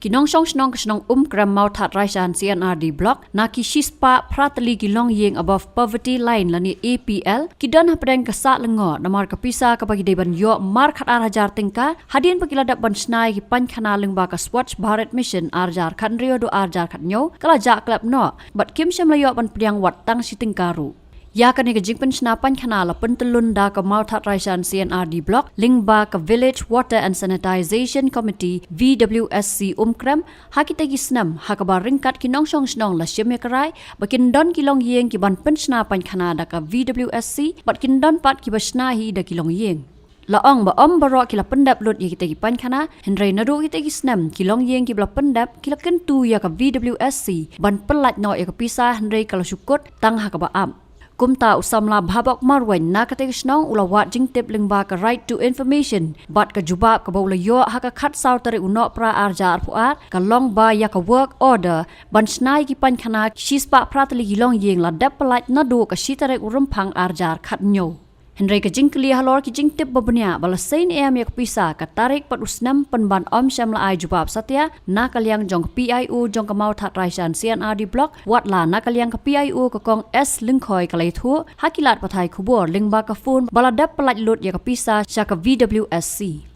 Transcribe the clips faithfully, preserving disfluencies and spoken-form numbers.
Ki nongshong shnong ka shnong Umkrem Mawthadraishan C and R D Block, na ki shispah phra tylli ki longïing above poverty line lane A P L, ki don hapdeng ka sah lyngngoh namar ka pisa kaba ki dei ban ïoh mar khatar hajar tyngka, hadien ba ki la dep ban shna ïa ki painkhana lyngba ka Swachh Bharat Mission arhajar khathynriew haduh arhajar khathynñiew, ka la jah klep noh, bad kim shym la ïoh ban pdiang wat tang shi tyngka ruh. Ïa kane ka jingpynshna painkhana la pyntyllun da ka Mawthadraishan C and R D Block, lyngba ka Village Water and Sanitization Committee, V W S C Umkrem, ha kita ki snem, ha kaba ryngkat ki nongshong shnong la shim ïa ka rai, ba kin don ki longïing ki ban pynshna painkhana da ka V W S C, bad kin don pat kiba shna hi da ki longïing. La ong ba ym baroh ki la pyndep lut ïa kita ki painkhana, hynrei naduh kita ki snem, ki longïing kiba la pyndep, ki la kyntu ïa ka V W S C, ban pyllait noh ïa ka pisa, hynrei ka la shu kut, tang ha kaba ap. Kumta u samla Bhabok Marwein na kata ka shnong u la wad jingtip lyngba ka Right to Information, bad ka jubab kaba u la ïoh ha ka khatsaw tarik u Nohprah arhajar arphew ar, ka long ba ïa ka work order, ban shna ïa ki painkhana shispah phra tylli ki longïing la dep pyllait naduh ka shi tarik u Rymphang arhajar khathynñiew. Hynrei ka jingkylli halor ki jingtip ba bniah ba la seiñ em ïa ka pisa ka tarik bad u snem pynban ym shym la ai jubab satia na ka liang jong ka P I O jong ka Mawthadraishan C and R D Block, wat la na ka liang ka P I O ka Kong S Lyngkhoi ka la ïathuh ha ki lad pathai khubor lyngba ka phone ba la dep pyllait lut ïa ka pisa sha ka V W S C.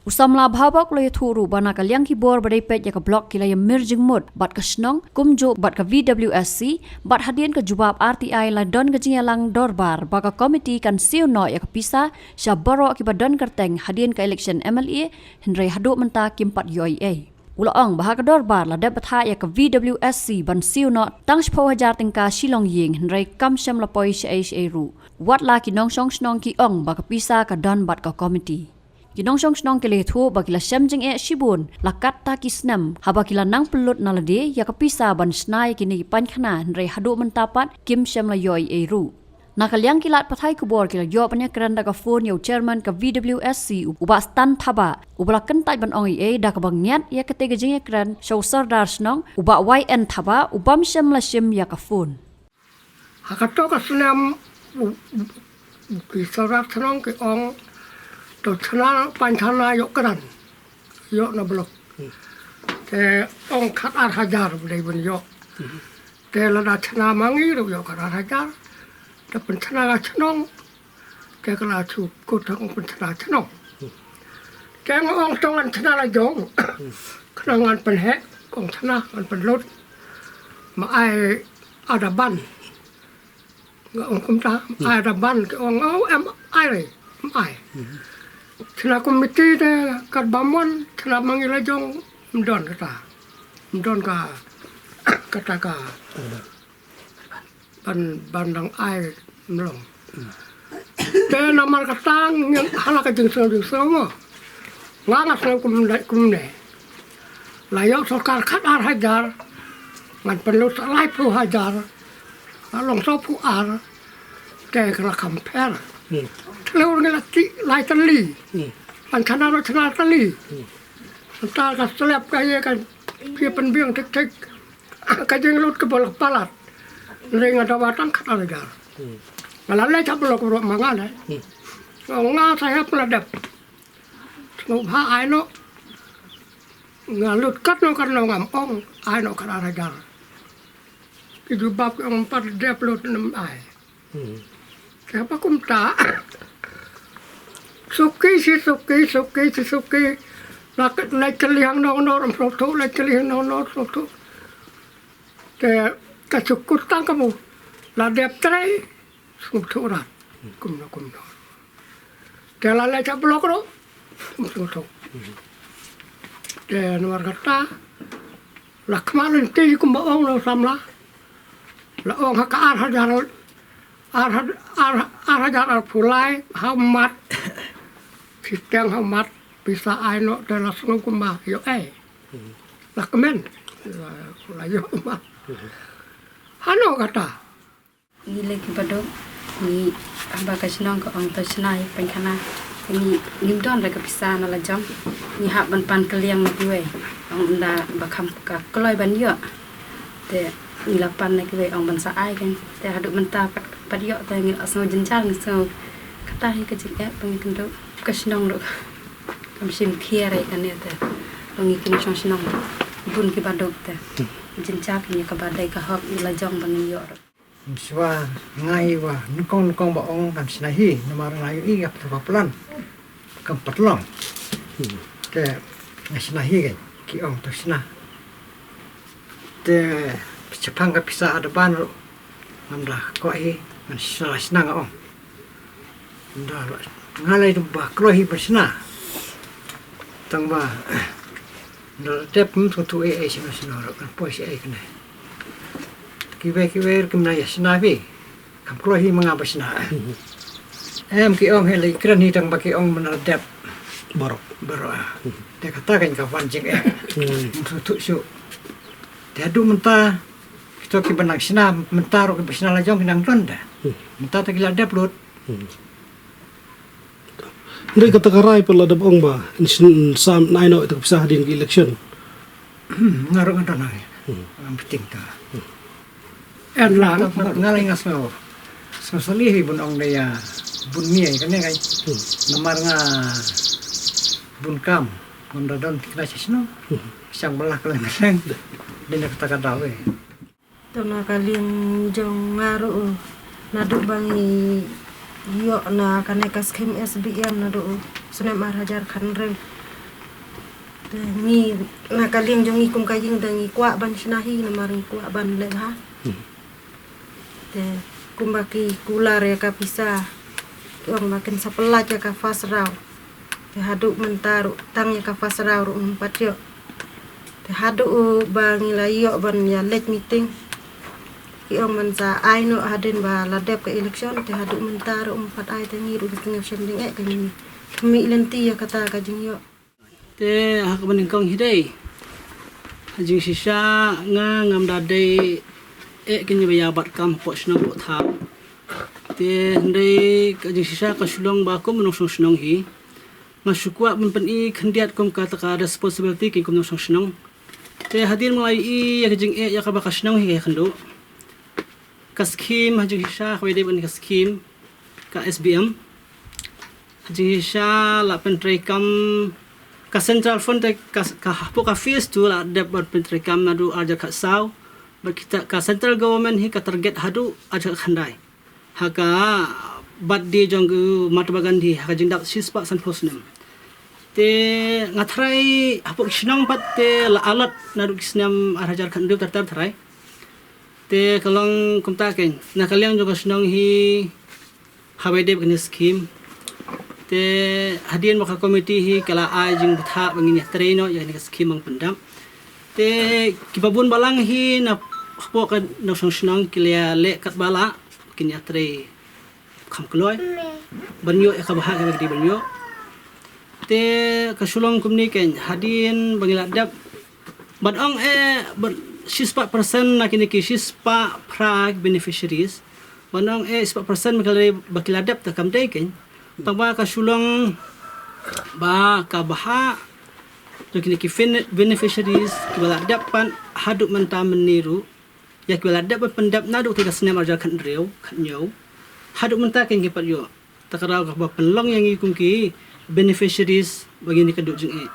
U samla Bhabok u la ïathuh ruh ba na ka liang ki bor ba dei peit ïa ka block ki la ïamir jingmut bad ka shnong, kumjuh bad ka V W S C, bad hadien ka jubab R T I la don ka jingïalang dorbar ba ka komiti kan siew noh ïa ka pisa sha baroh kiba don kyrteng hadien ka election M L A, hynrei haduh mynta kim pat ïoh ei ei. U la ong ba ha ka dorbar la dep bthah ïa ka V W S C ban siew noh tang shiphew hajar tyngka shi longïing, hynrei kam shym la poi shaei shaei ruh. Wat la ki nongshong shnong ki ong ba ka pisa ka don bad ka komiti. Ki nongshong shnong ki la ïathuh ba ki la shem jingeh shibun, la katta ki snem, haba ki la nang pynlut na lade ïa ka pisa ban shna ïa kine ki painkhana, hynrei haduh mynta pat kim shym la ïoh ei ei ruh. Na ka liang ki lad pathai khubor ki la ïoh ban ïakren da ka phone ïa u chairman ka V W S C, u Bah Stan Thabah, uba la kyntait ban ong ei ei da kaba ngiat ïa kata ka jingïakren sha u sordar shnong, u Bah Y N Thabah, u bym shym la shim ïa ka phone. Ha kato ka snem, u, u, ki sordar shnong ki ong, to shna painkhana ïoh kren, ïoh na block. Te ong khatar hajar ba dei ban ïoh. Te lada shna ma ngi ruh ïoh khatar hajar. Te pynshna ka shnong. Te ka la shu kut hok pynshna shnong. Te nga ong to ngan shna la jong. Khnang ngan pynheh, kong shna ngan pynlut. Ma ai ada ban. Nga ong kumta, ma ai ada ban, ki ong, oh, em ai re, em ai. Shna komiti te, kat ba mon, shna ma ngi la jong, ym don kata. Ym don ka, kata ka. Ban, ban dang ai mlong. Te namar kata ngi hala ka jingsngew jingsngew mo. Nga nga sngew kumne kumne. La ïoh sorkar khatar hajar. Ngan pynlut sa laiphew hajar. La long sawphew ar. Te ka la compare. Thlur ngi la ti lai tylli. Ban shna ro shna tylli. Nta ka slep ka ïa ka phi pynbiang thik thik. Ka jinglut ka bol palat. Ring ada batang khatar hajar. Nga la leit ha block ruh ma nga ne. Nga sa hep la dep. Sngewbha ai noh. Nga lut katno katno ngam ong ai noh khatar hajar. Ki jubab ki ong pat dep lut nem ai. Te ba kumta. Suki shi suki, suki shi suki. La ka, la ka liang nong nor, sngewthuh, la ka liang nong nor, sngewthuh. Te ka shu kut tang ka mo. La dep trei, sngewthuh rat. Kumno, kumno. Te la leit sha block ruh, sngewthuh. Te namar kata, la khmih lynti kumba ong na u samla. La ong ha ka ar hajar, ar had-, ar, ar hajar arphew lai, ha u mat. Shiteng ha u mat, pisa ai noh, te la sngew kumba ïoh ei. La kmen, la, la ïoh u mat. Hano kata. Ngi leh kiba duk, ngi haba ka shnong ka ong to shna ïa painkhana. Ngi, ngim don re ka pisa na la jong. Ngi hap ban pan kylliang na kiwei. Ong ynda ba kham ka kloi ban ïoh. Te ngi la pan na kiwei ong ban sa ai kan. Te haduh mynta pat, pat ïoh te ngi la sngew jynjar ngi sngew. Kata hi ka jingeh ba ngi kynduh ka shnong ruh. Kam shim khia re kane te. Ba ngi kynduh shong shnong. Bun ki ba duk te. Jin cha phi ïa ka ba dei ka hok ïa la jong ba ngin ïoh ruh. Shuwa nga hi wa nyngkong nyngkong ba ong kan shna hi namar nga ïohi ïa ka plan kam pat long. Te nga shna hi kan ki ong to shna. Te shaphang ka pisa ada ban ruh ngam da ko hi ngan shna shna nga ong. Nda nga lai dum ba kloi hi ba shna. Tang ba nda dep kum tu tu e e shna shna ro kan poi shi e kne. Ki we ki we kim na ya shna bi. Kam kloi hi manga ba shna. Em ki ong he lai kren hi tang ba ki ong mana dep. Barok. Barok. Te kata kan ka wan jing e. Tu tu shu. Te adu mynta kito ki ba nang shna mynta ro ki ba shna la jong ki nang don da. Mynta ta ki la dep lut. Ndai kata ka rai pa la dep ong ba in shin sam nai no ita ka pisa hadin ki election. Nga ro nga don nai. Ngam piting ta. En la nga lai ngas no. Sma sali hi bun ong dei ya bun ni ai kane kai. Namar nga bun kam ngam da don tikna shisno. Sang bala kala ngaseng. Dina kata ka dawe. To na ka liang jong nga ruh naduh ba ngi ïoh na kane ka skim S B M naduh snem ar hajar khathynriew. Te ngi na ka liang jong ngi kum ka ïing te ngi kwah ban shna hi namar ngi kwah ban leh bha. Te kumba ki kular ïa ka pisa ki ong ba kin sa pynlait ïa ka first round. Te haduh mynta ruh tang ïa ka first round ruh ngim pat ïoh. Te haduh ba ngi la ïoh ban ïa leit meeting ki ong ban sa ai noh hadien ba la dep ka election te haduh mynta ruh ngim pat ai te ngi ruh ngi teng shen ding eh ka ngi mih lynti ïa kata ka jingïoh. Te ha kaba nyngkong hi dei ha jingshisha nga ngam da dei eh kine ba ïa bat kam hapoh shnong hapoh thaw. Te hynrei ka jingshisha ka shu long ba kum u nongshong shnong hi nga shu kwah ban pyni khyndiat kum kata ka responsibility ki kum u nongshong shnong. Te hadien ba nga ïohi ïa ka jingeh ïa kaba ka shnong hi ka ïakynduh ka skim ha jingshisha kaba ïadei bad ka skim ka S B M. Ha jingshisha la pyntreikam ka central fund te ka, ka hapoh ka phase two la dep ban pyntreikam naduh ar hajar khatsaw. Bad kita ka central government hi ka target haduh ar hajar khatkhyndai. Ha ka birthday jong u Mahatma Gandhi ha ka jingdap shispah sanphew snem. Te nga tharai hapoh ki shnong pat te la allot naduh ki snem ar hajar khathynriew ter ter tharai. Te ka long kumta kein na ka liang jong ka shnong hi haba ïadei bad kane ka skim. Te hadien ba ka komiti hi ka la ai jingbthah ba ngin ïatrei noh ïa kane ka skim ban pyndap. Te kiba bun balang hi na hapoh ka nongshong shnong ki la ïaleh katba lah ba kin ïatrei kham kloi ban ïoh ïa ka bhah kaba ki dei ban ïoh. Te ka shu long kumne kein hadien ba ngi la dep ban ong eh ban shispah percent na kine ki shispah phra ki beneficiaries. Ban ong eh shispah percent ba ki la dep, ba ki la dep te kam dei kein. Tang ba ka shu long ba ka bhah jong kine ki fin-, beneficiaries kiba la dep pat haduh mynta mynne ruh ïa kiba la dep ban pyndep naduh te ka snem ar hajar khathynriew, khathynñiew haduh mynta kein kim pat ïoh. Ta ka daw kaba pynlong ïa ngi kum ki beneficiaries ba ngin ïakynduh jingeh.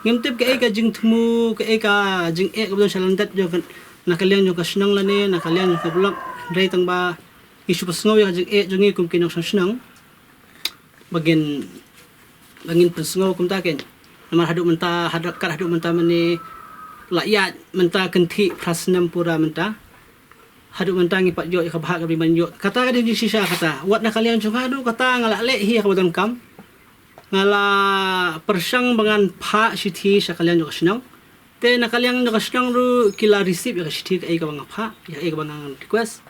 Ngim tip kaei ka jingthmu, kaei ka jingeh kaba don sha lyndet jong ka, na ka liang jong ka shnong lane na ka liang jong ka block. Hynrei tang ba ngi shu pynsngew ïa ka jingeh jong ngi kum ki nongshong shnong ba ngin, ba ngin pynsngew kumta kein. Namar haduh mynta, haduh, kat haduh mynta mynne la ïaid mynta kynthih phra snem pura mynta. Haduh mynta ngim pat ïoh ïa ka bhah kaba ngin ïoh. Kata ka dei jingshisha kata. Wat na ka liang jong nga haduh kata nga la leh hi ha kaba donkam. Nga la pyrshang ba ngan phah shithi sha ka liang jong ka shnong. Te na ka liang jong ka shnong ruh ki la receive ïa ka shithi kaei kaba nga phah, ïa kaei kaba nga request.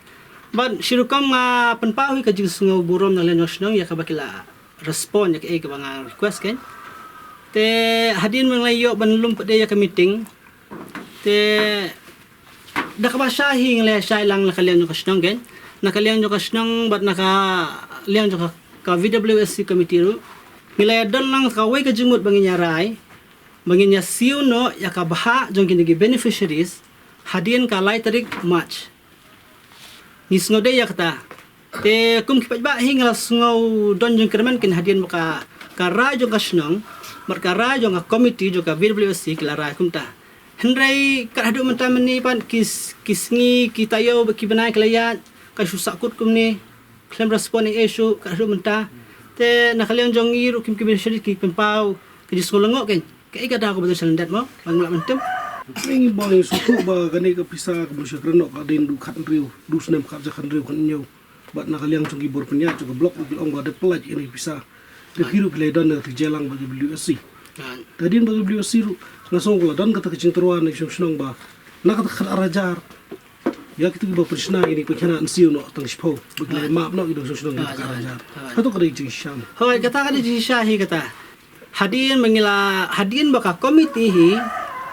Bad shi rukom nga pynpaw hi ka jingsngew burom na ka liang jong ka shnong ïa kaba ki la respond ïa kaei kaba nga request kein. Te hadien ba nga la ïoh ban lum pat ïa ka meeting. Te da kaba shai hi ngi la shai lang na ka liang jong ka shnong kein. Na ka liang jong ka shnong bad na ka liang jong ka, ka V W S C committee ruh ngi la don lang kawei ka jingmut ba ngin ïa rai, ba ngin ïa siew noh ïa ka bhah jong kine ki beneficiaries hadien ka lai tarik March. Ngi sngew dei ïa kata. Te kum ki paidbah hi ngi la sngew don jingkyrmen kein hadien ba ka, ka rai jong ka shnong bad ka rai jong ka committee jong ka V W S C ki la rai kumta. Hynrei kat haduh mynta mynne pat ki s- ki sngi ki taïew bad ki bnai ki la ïaid, ka shu sahkut kumne, khlem respond ïa ka issue kat haduh mynta. Te na ka liang jong ngi ruh kim ki beneficiary ki pynpaw ka jingsngew lyngngoh kein. Kaei kata kaba don sha lyndet mo, ba ngim lah ban tim. Ngi ba ngi sngewthuh ba kane ka pisa kaba shu kren noh ka dei du khathynriew, du snem khatja, khathynriew, khathynñiew. Bad na ka liang jong ki bor pynïaid jong ka block ruh ki la ong ba dep pyllait ïa kane ka pisa. Te ki ruh ki la don na ka jingïalang bad ka W S C. Te hadien bad ka W S C ruh nga sngew ka la don kata ka jingtyrwa na ki nongshong shnong ba na kata ka khatar hajar ïa kito kiba pynshna ïa kine ki pynkhana yn siew noh tang shiphew. Ba ki la map noh ki nongshong shnong ïa kata ka khatar hajar. Hato ka dei jingshisha? Hooid, kata ka dei jingshisha hi kata. Hadien ba ngi la, hadien ba ka komiti hi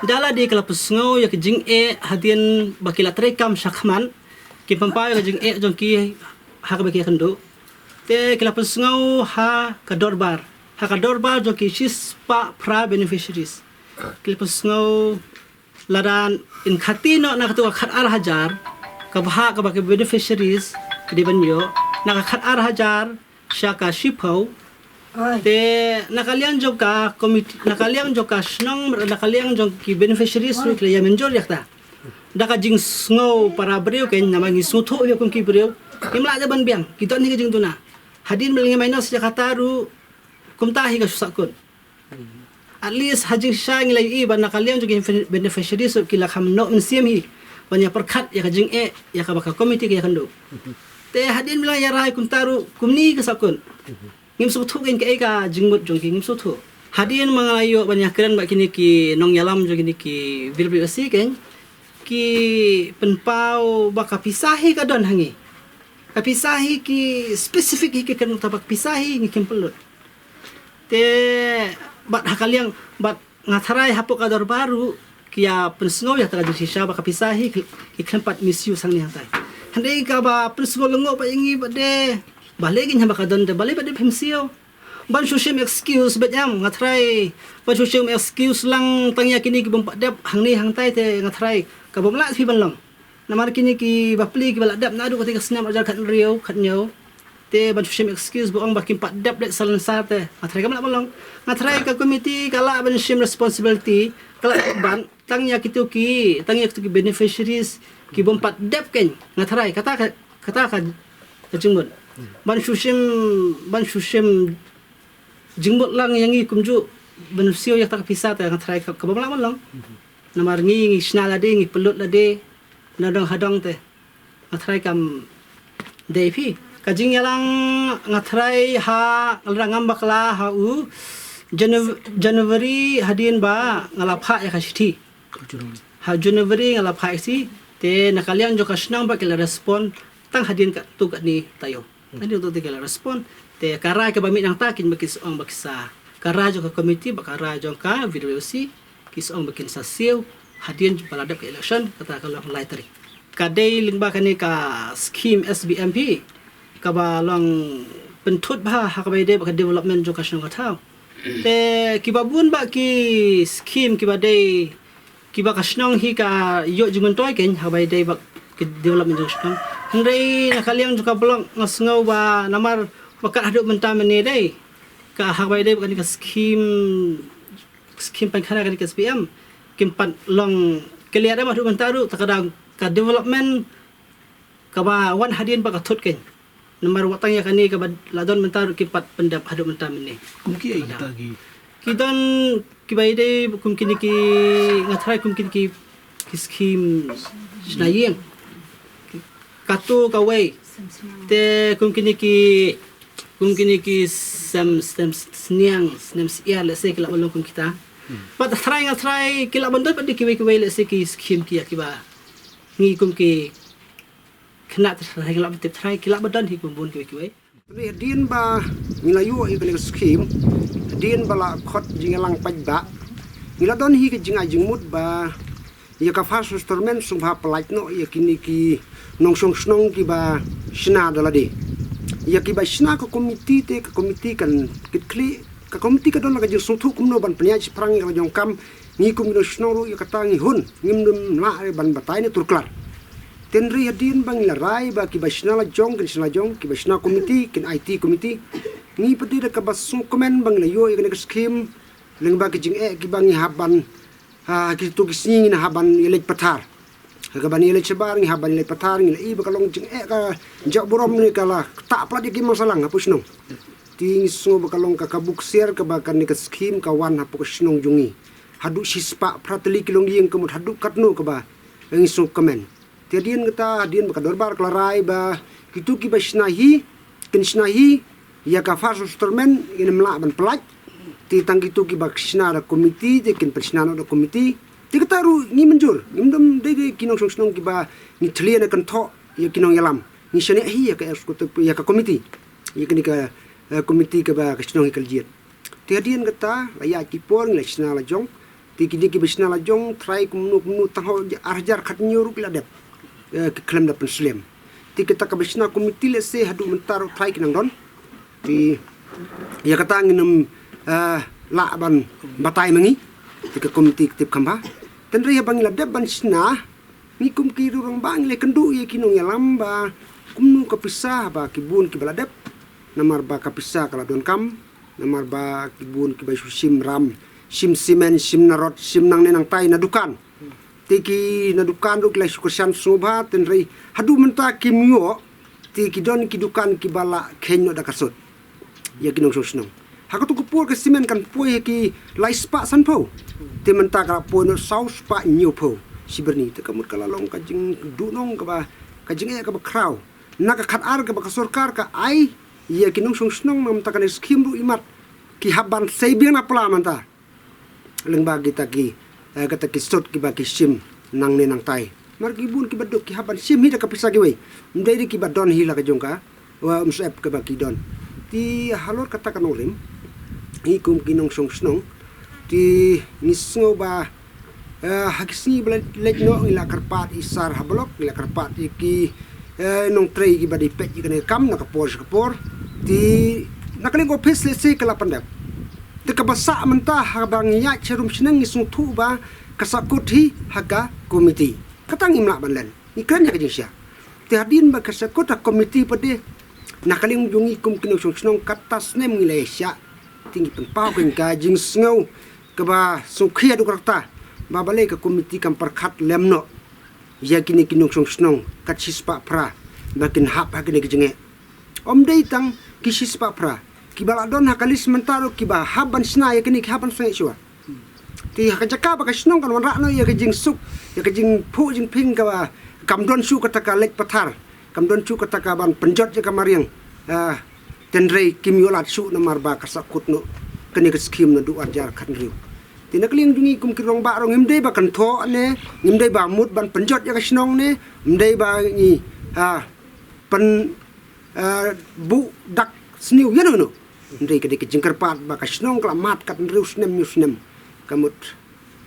da lade ka la pynsngew ïa ka jingeh, hadien ba ki la treikam shakhmat, ki pynpaw ïa ka jingeh jong ki ha kaba ki ïakynduh. Te ki la pynsngew ha ka dorbar, ha ka dorbar jong ki shispah phra beneficiaries. Ki la pynsngew lada yn khati noh na kata ka khatar hajar, ka bhah kaba ki beneficiaries ki dei ban ïoh, na ka khatar hajar sha ka shiphew. Te na ka liang jong ka komiti, na ka liang jong ka shnong, na ka liang jong ki beneficiaries ruh ki la ïa mynjur ïa kata. Da ka jingsngew para briew kein, namar ngi sngewthuh ïa kum ki briew. Ngim lah de ban biang, ki don hi ka jingduna. Hadien ba la ngi minus ïa kata ruh kumta hi ka shu sahkut. At least ha jingshisha ngi la ïohi ba na ka liang jong ki beneficiaries ruh ki la kham noh mynsiem hi ban ïa pyrkhat ïa ka jingeh ïa kaba ka komiti ka ïakynduh. Te hadien ba la ïa rai kumta ruh kumne ka sahkut. Ngim sngewthuh kein kaei ka jingmut jong ki, ngim sngewthuh. Hadien ba nga la ïoh ban ïakren bad kine ki nongïalam jong kine ki V W S C kein, ki pynpaw ba ka pisa hi ka don ha ngi. Ka pisa hi ki specific hi ki kren, kata ba ka pisa hi ngi kim pynlut. Te bad ha ka liang, bad nga tharai hapoh ka dorbar ruh ki ïa pynsngew ïa kata ka jingshisha ba ka pisa hi ki, ki khlem pat misuse hangne hangtai. Hynrei kaba pynsngew lyngngoh pat ïa ngi bad de, balei kein haba ka don te balei bad de phim siew. Ban shu shim excuse bad em, nga tharai ban shu shim excuse lang tang ïa kine ki bym pat dep hangne hangtai te nga tharai ka bym lah phi ban long. Namar kine ki bapli kiba la dep naduh katei ka snem arhajar khathynriew, khathynñiew. Te ban shu shim excuse ba ong ba kim pat dep leit salonsar te nga tharai kam lah ban long. Nga tharai ka komiti ka lah ban shim responsibility, ka lah ban tang ïa kito ki, tang ïa kito ki beneficiaries ki bym pat dep kein. Nga tharai kata ka, kata ka, ka jingmut. Ban shu shim, ban shu shim jingmut lang ïa ngi kumjuh ban siew ïa kata ka pisa te nga tharai ka, ka bym lah ban long. Namar ngi, ngi shna lade, ngi pynlut lade na dong ha dong te nga tharai kam dei phi. Ka jingïalang nga tharai ha, lada ngam bakla ha u Janu-, January hadien ba nga la phah ïa ka shithi. Ha January nga la phah ïa ka shithi, te na ka liang jong ka shnong ba ki la respond tang hadien katto katne taïew. Hadien katto katne ki la respond. Te ka rai kaba mih nangta kein ba ki sa ong ba ki sa, ka rai jong ka komiti bad ka rai jong ka V W S C ki sa ong ba kin sa siew hadien ba la dep ka election, kata ka long lai tarik. Ka dei lyngba kane ka skhim S B M P kaba long pynthut bha ha kaba ïadei bad ka development jong ka shnong ka thaw. Te kiba bun bha ki skhim kiba dei, kiba ka shnong hi ka ïoh jingmyntoi kein ha kaba ïadei bad ka development jong ka shnong. Hynrei na ka liang jong ka block nga sngew ba namar ba kat haduh mynta mynne dei ka ha kaba ïadei bad kane ka skhim, skhim pynkhana kane ka S B M kim pat long clear em haduh mynta ruh, te ka dang ka development kaba wan hadien ba ka thut kein. Namar wat tang ïa kane kaba la don mynta ruh kim pat pyndep haduh mynta mynne. Kum kiei kita ki? Ki don kiba ïadei kum kine ki, nga tharai kum kine ki, ki skhim shna ïing. Kato kawei. Te kum kine ki, kum kine ki sem, sem sniang, snem syiar, let's say, ki lah ban long kum kita. Bad tharai nga tharai ki lah ban don pat de kiwei kiwei, let's say, ki skhim ki ïa kiba ngi kum ki khynnah te tharai ngi lah ban tip, tharai ki lah ban don hi kum bun kiwei kiwei. Te hadien ba ngi la ïoh ïa kane ka skhim, hadien ba la khot jingïalang paidbah, ngi la don hi ka jingai jingmut ba ïa ka first installment sngewbha pyllait noh ïa kine ki nongshong shnong kiba shna da lade. Ïa kiba shna ka komiti te ka komiti kan kitkhlieh, ka komiti ka don la ka jingsngewthuh kumno ban pynïaid shaphrang ïa ka la jong kam. Ngi kum ki nongshong shnong ruh ïa kata ngi hun, ngim dum lah re ban batai ne tur klar. Te hynrei hadien ba ngi la rai ba kiba shna la jong kin shna la jong, kiba shna komiti kin aiti komiti. Ngi pat de da kaba sngewkmen ba ngi la ïoh ïa kane ka skhim lyngba ki jingeh kiba ngi hap ban Ah, kito ki sngi ngi na hap ban ïaleit pathar. Ka ban ïaleit shabar, ngi hap ban ïaleit pathar, ngi la ïohi ba ka long jingeh ka jingburom ne ka la ktah palat ïa ki masalah hapoh shnong. Te ngi sngew ba ka long ka kabu ksiar kaba kane ka skhim ka wan hapoh ka shnong jong ngi. Haduh shispah phra tylli ki longïing ka mut haduh katno kaba ngi sngewkmen. Te hadien kata, hadien ba ka dorbar ka la rai ba kito kiba shna hi, kin shna hi ïa ka first installment, kin ym lah ban pynlait. Te tang kito kiba shna da komiti, te kin pynshna noh da komiti. Te kata ruh ngi mynjur, ngim dei, dei ki nongshong shnong kiba ngi thylliej ne kynthoh ïa ki nongïalam. Ngi shaniah hi ïa ka executive, ïa ka komiti, ïa kane ka, eh, komiti kaba ka shnong hi ka la jied. Te hadien kata, la ïaid ki por, ngi la shna la jong. Te kine kiba shna la jong, trai kumno kumno, tang haduh ar hajar khathynñiew ruh ki la dep, eh, ki khlem da pynslem. Te kata kaba shna komiti lehse haduh mynta ruh trai ki nang don. Te ïa kata ngin ym, eh, lah ban batai ma ngi. Te ka komiti ka tip kham bha. Tang hynrei haba ngi la dep ban shna, ngi kum ki rangbah ngi la ïakynduh ïa ki nongïalam ba kumno ka pisa ba ki bun kiba la dep. Namar ba ka pisa ka la donkam. Namar ba ki bun kiba shu shim ram, shim simen, shim narot, shim nangne nangtai na dukan. Te ki na dukan ruh ki la shu kyrshan sngewbha, tang hynrei haduh mynta kim ïoh. Te ki don ki dukan kiba la kheiñ noh da ka sut ïa ki nongshong shnong. Ha kato ka por ka simen kan poi ha ki lai spah sanphew. Te mynta ka la poi noh saw spah hynñiewphew shi byrni. Te ka mut ka la long ka jingduhnong kaba, ka jingeh kaba khraw. Na ka khatar kaba ka sorkar ka ai ïa ki nongshong shnong, na ka bynta kane ka skhim ruh imat ki hap ban sei biang na pla mynta. Lyngba kita ki, eh, kita ki sut kiba ki shim nangne nangtai. Namar ki bun kiba duk ki hap ban shim hi da ka pisa kiwei. Ym dei de kiba don hi la ka jong ka, wa, ym sep kaba ki don. Te halor kata ka nongrim, ngi kum ki nongshong shnong, te ngi sngew ba, eh, ha ki sngi ba leit, leit noh ngi la kyrpad ïa i sar ha block, ngi la kyrpad ïa ki, eh, nongtrei kiba dei peit ïa kane ka kam na ka por sha ka por. Te na ka liang ka ophis lehse ka la pyndep. Te kaba sah mynta haba ngi ïaid sharum shnong ngi sngewthuh ba ka sahkut hi ha ka komiti. Kata ngim lah ban len. Ngi kren ïa ka jingshisha. Te hadien ba ka sahkut ha komiti pat de, na ka liang jong ngi kum ki nongshong shnong kata snem ngi la ïa shah. Te ngi pynpaw kein ka jingsngew kaba sngewkhia haduh katta ba balei ka komiti kam pyrkhat lem noh ïa kine ki nongshong shnong kat shispah phra ba kin hap ha kine ki jingeh. Ym dei tang ki shispah phra, kiba la don ha ka list mynta ruh kiba hap ban shna ïa kine ki hap ban sangeh shuwa. Te ha ka jaka ba ka shnong kan wanrah noh ïa ka jingsuk, ïa ka jingphuh jingphieng kaba kam don shuh kata ka leit pathar, kam don shuh kata ka ban pynjot ïa ka mariang. Ah, tang hynrei kim ïoh lad shuh namar ba ka sahkut noh kane ka skhim naduh ar hajar khathynriew. Te na ka liang jong ngi kum ki rangbah ruh ngim dei ba kynthoh ne, ngim dei ba mut ban pynjot ïa ka shnong ne, ym dei ba ngi, ah, pyn, eh, buh dak sniew ïano ïano. Hynrei ka dei ka jingkyrpad ba ka shnong ka la mad kat hynriew snem hynñiew snem. Ka mut,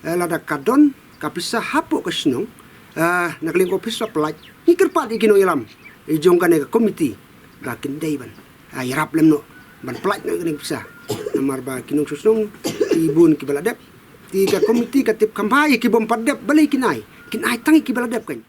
eh, lada ka don ka pisa hapoh ka shnong, eh, na ka liang ka ophis la pynlait. Ngi kyrpad ïa ki nongïalam, ïa jong kane ka komiti ba kin dei ban, ah, ïarap lem noh ban pynlait noh ïa kane ka pisa. Namar ba ki nongshong shnong ki bun kiba la dep. Te ka komiti ka tip kham bha ïa ki bym pat dep, balei kin ai? Kin ai tang ïa kiba la dep kein.